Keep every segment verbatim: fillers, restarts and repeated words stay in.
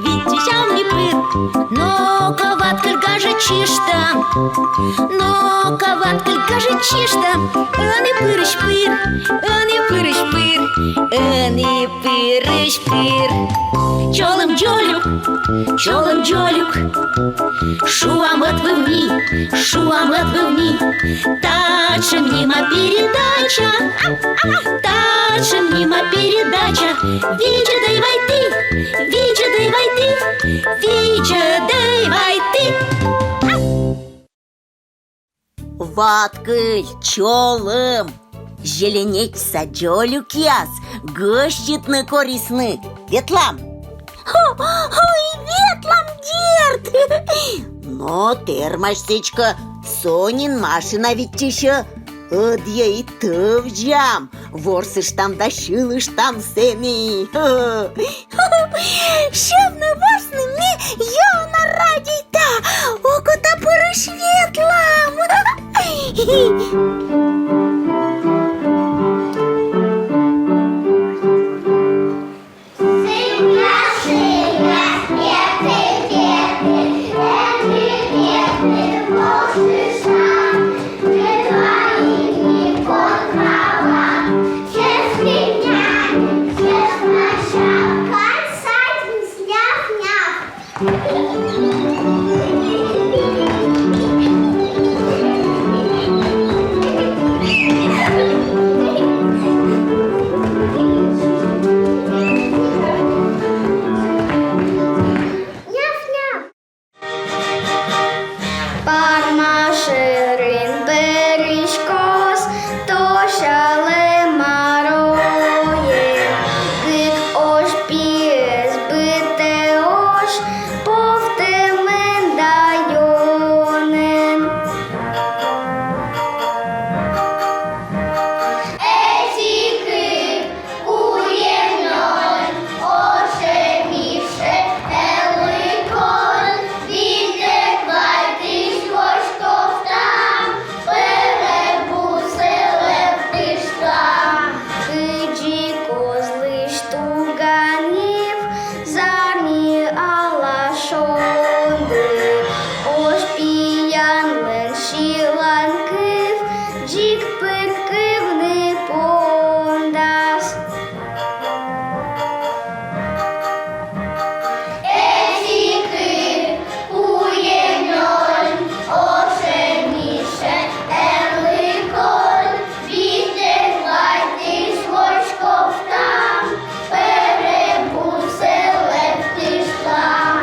Виччысям ми пыр. Но-ка, ваткыль, гажӧдчыштам. Но-ка, ваткыль, гажӧдчыштам. Ӧні пырысь пыр, ӧні пырысь пыр, ӧні пырысь пыр. Чолӧм дзолюк, чолӧм дзолюк, шуам ӧтвыв ми, шуам ӧтвыв ми. Татшӧм нима передача, татшӧм нима передача. Видзӧдӧй вай ті, видзӧдӧй вай ті, видзӧдӧй вай ті. Ваткыль, чолӧм, Зеленечса дзолюкъяс гӧститны корисны. Ветлам? О, ой, ветлам, дерт! Но тэрмась сідзкӧ, со нин машина виччысьӧ. Ӧдйӧ и тӧвзям, ворсыштам да сьылыштам сэні. Сьывны-ворсны ме ёна радейта. Окота пырысь ветлам. Парма шӧрын пӧрысь коз тосялӧ мароен, кык ош пиӧс быттьӧ ош повтӧмӧн да ёнӧн. Эти кык куим нёль ошӧ, мише, элы коль, витӧд вайтысь козьковтам, пӧрӧм пусӧ лэптыштам. Кыдзи козлысь туга нив, зарни ала шонді, ош пиянлӧн сьылан кыв дзик пыр кывны пондас. Эти кык куим нёль ошӧ, мише, элы коль, витӧд вайтысь козьковтам, пӧрӧм пусӧ лэптыштам.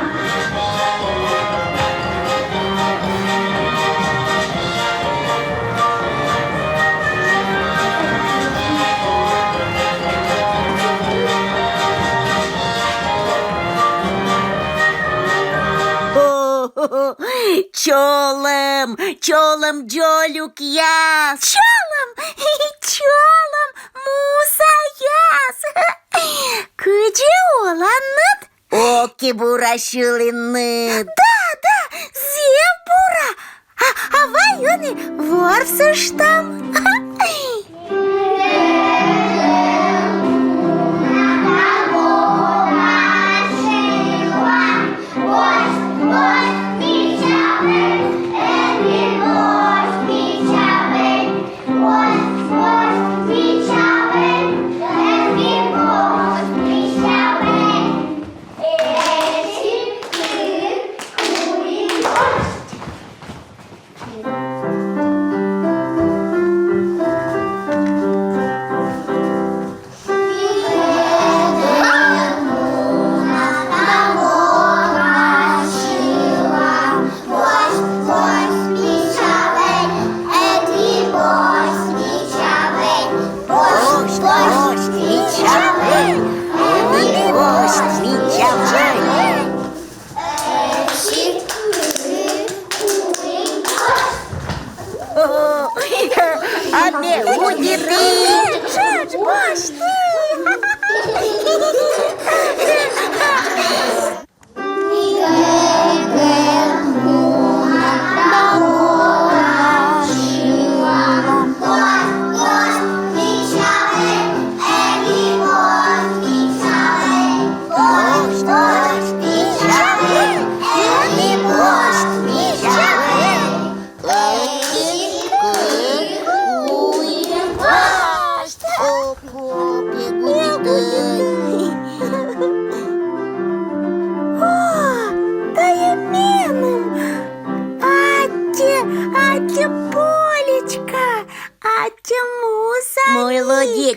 Чолӧм, чолӧм, дзолюкъяс! Чолӧм, чолӧм, мусаяс! Кыдзи оланныд? Ок и бура сьылінныд. Да, да, зэв бура. А, а вай ӧні ворсыштам.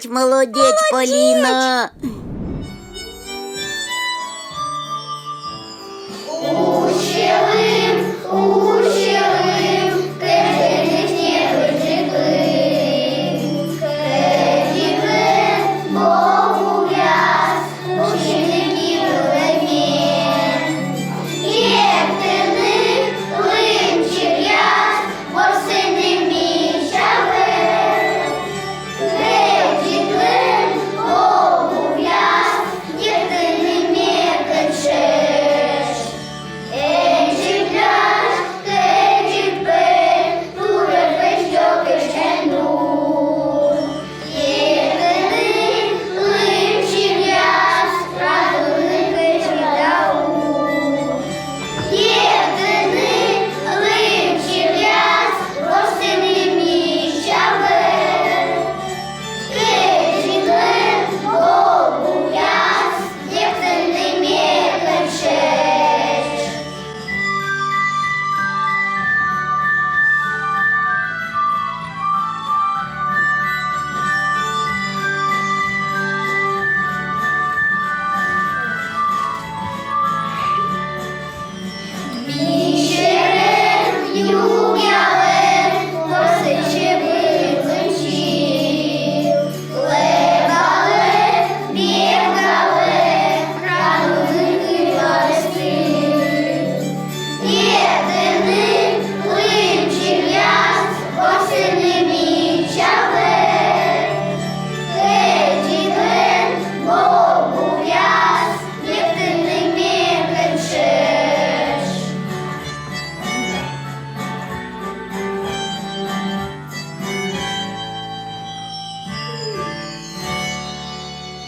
Молодец, Полина!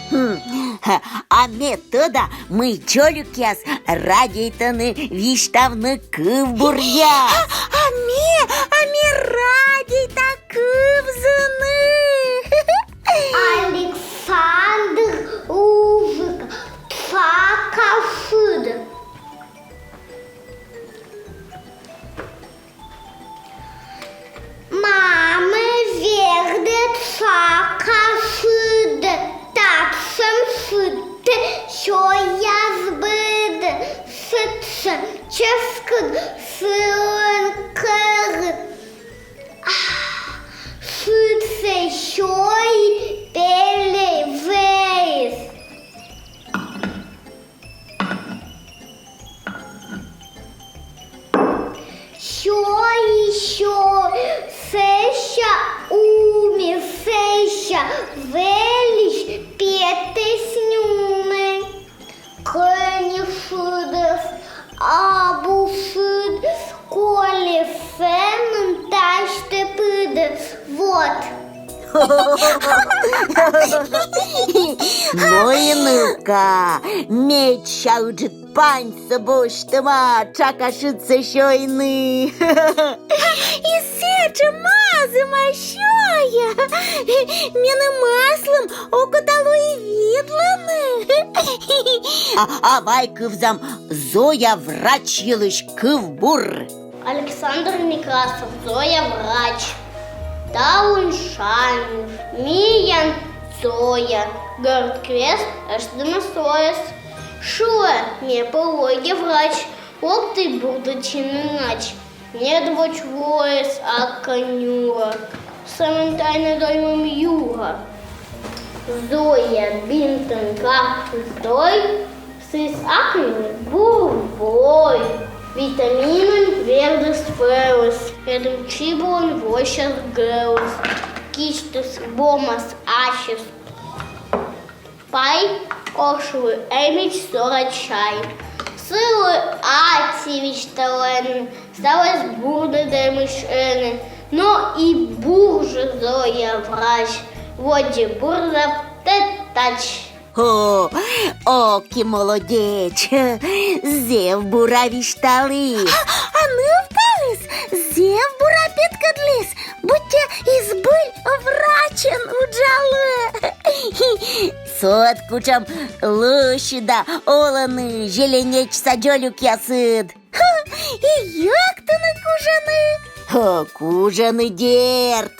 Хм, а ме тӧда, мый дзолюкъяс радейтӧны висьтавны кывбуръяс. А ме, а ме радейта кывзыны. Александр Ужик, «Тшака шыд». Мамӧ вердӧ тшака шыд, татшӧм шыдтӧ сёяс быд, сэтшӧм чӧскыд, сылӧн кӧрыд. Шыдсӧ сёйи пельӧй вӧйыс. Сёйи, сёйи, сэсся уми, сэсся вӧлись петӧ нюмӧ. Кӧні шыдыс, абу шыд, коли сӧмын тасьтӧ пыдӧ. Вот. Но и нывка, медся ыджыд паньсӧ босьтӧма тшака шыдсӧ сёйны. И сэтшӧм азыма сёя. Меным аслым окота лои видлыны. А, а вай кывзам Зоя врач йылысь кывбур. Александр Некрасов, «Зоя врач». Талун шаньыс, миян Зоя, гӧрд крест, эштӧма сояс. Шуӧ: ме пӧ лои врач, локтӧй бурдӧдчыны нач. Недводз воис Акка нюрӧ, сӧмын тайнӧ доймӧм юрӧ. Зоя бинтӧн картшӧ сӧй, сійӧс акньылі бур вой. Витаминӧн вердыс пӧрыс, медым чибылӧн восьяс гӧлыс. Кисьтыс вомас ассьыс пай, оршылі эмӧсь сора чай. Сылы аттьӧ висьталӧны, ставыс бурдӧдӧмысь ӧні. Но и бур жӧ Зоя врач, водзӧ бур завтӧ тач. О, ок и молодеч! Зэв бура висьталі. А нывкаыс зэв бура петкӧдліс, быттьӧ збыль врачӧн уджалӧ. Со ӧд кутшӧм лӧсьыда олӧны Зеленечса дзолюкъясыд. И йӧктыны кужӧны. О, кужӧны, дерт.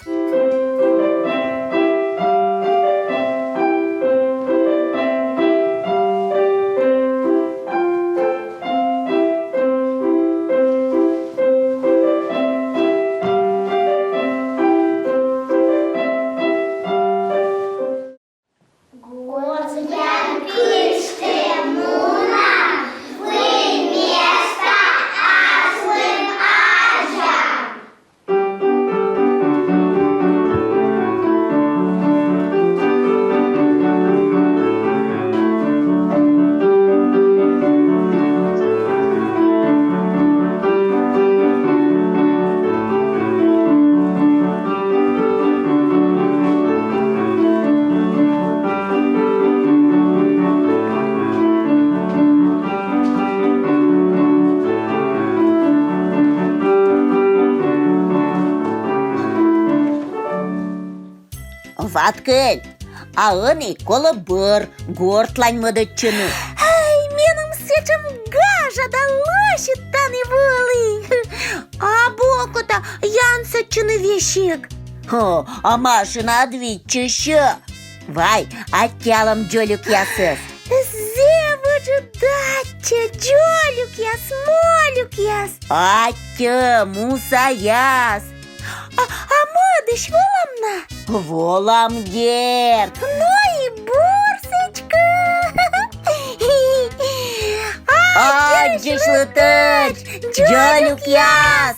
падкӧдь. А ӧні колӧ бӧр гортлань мӧдӧдчыны. Ай, меным сэтшӧм гажа да лӧсьыд тані вӧлі. Абу окота янсӧдчыны весиг. О, а машинаыд виччысьӧ. Вай, аттьӧалам дзолюкъясӧс. Зэв ыджыд аттьӧ, дзолюкъяс, молюкъяс. Аттьӧ, мусаяс. А, а мӧдысь волам на? Волам, дерт. Но и бур сідзкӧ. Аддзысьлытӧдз, дзолюкъяс.